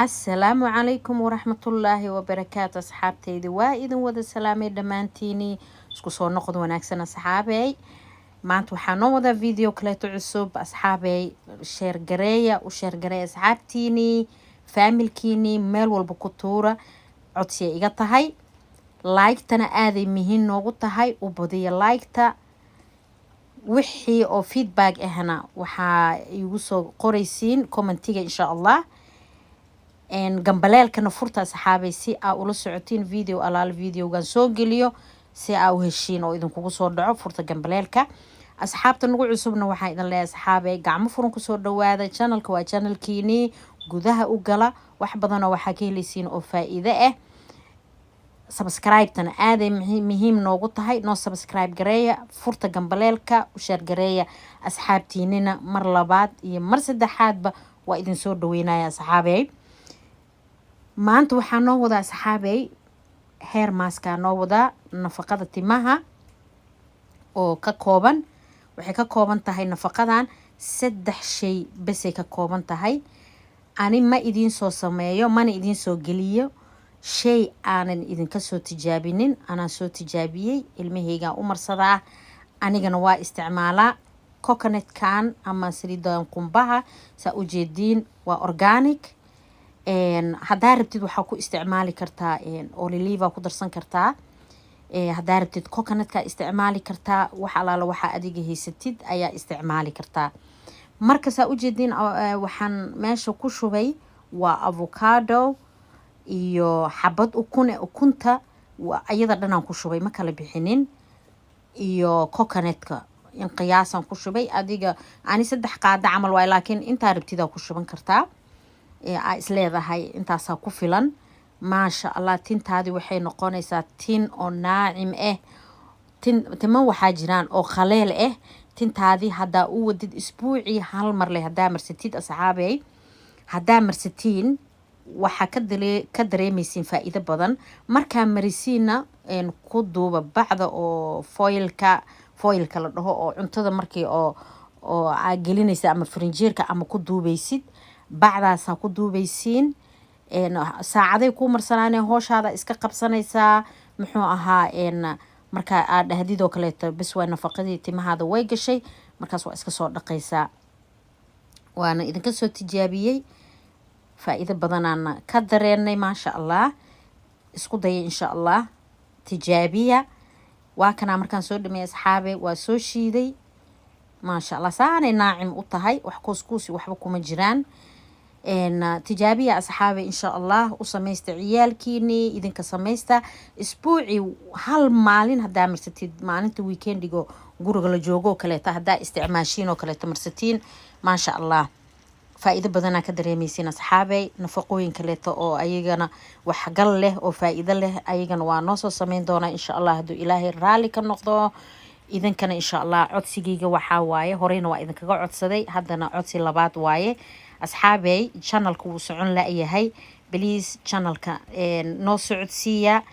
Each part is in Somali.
Asalaamu calaykum waraxmatullaahi wabarakaatu. Asxaabtayda, waa idin wada salaamay dhammaantiinii. Isku soo noqod wanaagsan, asxaabey. Maanta waxaa noo wadaa video kaleeto cusub. Asxaabey, share gareeya, u share gareeya asxaabtiinii, family-kiinii, meel walba ku tuura, codsiya iga tahay. Like-tana aaday muhiim noogu tahay, u badiya like-ta. Wixii oo feedback ahna waxaa igu soo qoraysiin comment-iga, insha Allah. Gambaleelkana furta, asxaabay, si aa ula socotiin video alaal videogan soo geliyo, si aa u heshiin oo idinkugu soo dhaco. Furta gambaleelka. Asxaabta nagu cusubna waxaa idin leeyahay, asxaabay, gacmo furan kusoo dhawaada channelka. Waa channelkiinii, gudaha u gala, wax badanoo waxaa ka helaysiin oo faa-iide ah. Subscribe-tana aaday muhiim noogu tahay, noo subscribe gareeya, furta gambaleelka, u share gareeya asxaabtiinina. Mar labaad iyo mar saddexaadba waa idin soo dhaweynaya, asxaabey. Maanta waxaa noo wadaa, asxaabey, hair mask-aa noo wadaa, nafaqada timaha oo ka kooban. Waxay ka kooban tahay nafaqadan saddex shay besay ka kooban tahay. Ani ma idiin soo sameeyo, mana idiin soo geliyo shay aanan idinka soo tijaabinin. Anaa soo tijaabiyey, ilmahaygaan u marsadaa, anigana waa isticmaalaa. Coconutkan ama saliidan qumbaha, saa ujeediin, waa organic. Haddaa rabtid waxaa ku isticmaali kartaa olive ku darsan kartaa, haddaa rabtid coconutka isticmaali kartaa. Wax alaala waxaa adiga haysatid ayaa isticmaali kartaa. Marka saa ujeediin, waxaan meesha ku shubay waa avocado iyo xabad ukun. Ukunta iyada dhanaan ku shubay, ma kala bixinin, iyo coconutka in qiyaasaan ku shubay. Adiga ani 3 qaada camal waay, laakiin intaa rabtidaa ku shuban kartaa, aa isleedahay intaasaa ku filan. Maasha Allah, tintaadii waxay noqonaysaa tin oo naacim ah. Tin timo waxaa jiraan oo qaleel ah. Tintaadii haddaa u wadid isbuucii hal mar leh haddaa marsatid, asxaabey, haddaa marsatiin, waxaa ka dareemaysiin faa-iido badan. Markaa marisiinna, ku duuba bacda oo foilka la dhaho, oo cuntada markii oo aa gelinaysa ama farinjeerka ama ku duubeysid, bacdaasaa ku duubeysiin. Saacaday kuu marsanaane, hooshaada iska qabsanaysaa. Muxuu ahaa, markaa aad dhahdid oo kaleeto, bes waa nafaqadii timahaada way gashay, markaas waa iska soo dhaqaysaa. Waana idinka soo tijaabiyey, faa-iido badanaana ka dareenay, maasha Allah. Isku daya, insha Allah, tijaabiya. Waa kanaa, markaan soo dhameeyay, asxaabe, waa soo shiiday. Maasha Allah, saanay naacim u tahay, wax kuuskuusi waxba kuma jiraan. Tijaabiya, asxaabe, insha Allah. U samaysta ciyaalkiinii, idinka samaysta. Isbuucii hal maalin haddaa marsatid, maalinta weekendigo guriga la joogo oo kaleeto, haddaa isticmaashiin oo kaleeto marsatiin, maasha Allah, faa-iido badanaa ka dareemeysiin, asxaabey. Nafaqooyin kaleeto oo ayagana waxgal leh oo faa-iido leh ayagana waa noo soo sameyn doonaa, insha Allah, hadduu Ilaahay raalli ka noqdo. Idinkana, insha Allah, codsigeyga waxaa waaye, horeyna waa idinkaga codsaday, haddana codsi labaad waaye, asxaabey. Channelka wuu socon la-yahay. Please, channelka noo socodsiiya,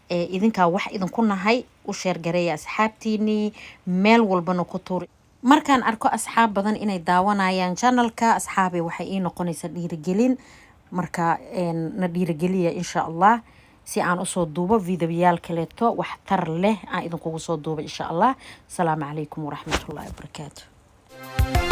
idinkaa wax idinku nahay. U share gareeya asxaabtiinii, meel walbana ku tuur. Markaan arko asxaab badan inay daawanayaan channelka, asxaabey, waxay ii noqonaysaa dhiirigelin. Marka na dhiirigeliya, insha Allah, si aan usoo duubo videoyaal kaleeto waxtar leh aan idinkugu soo duubo, insha Allah. Asalaamu calaykum waraxmatullahi wabarakaatu.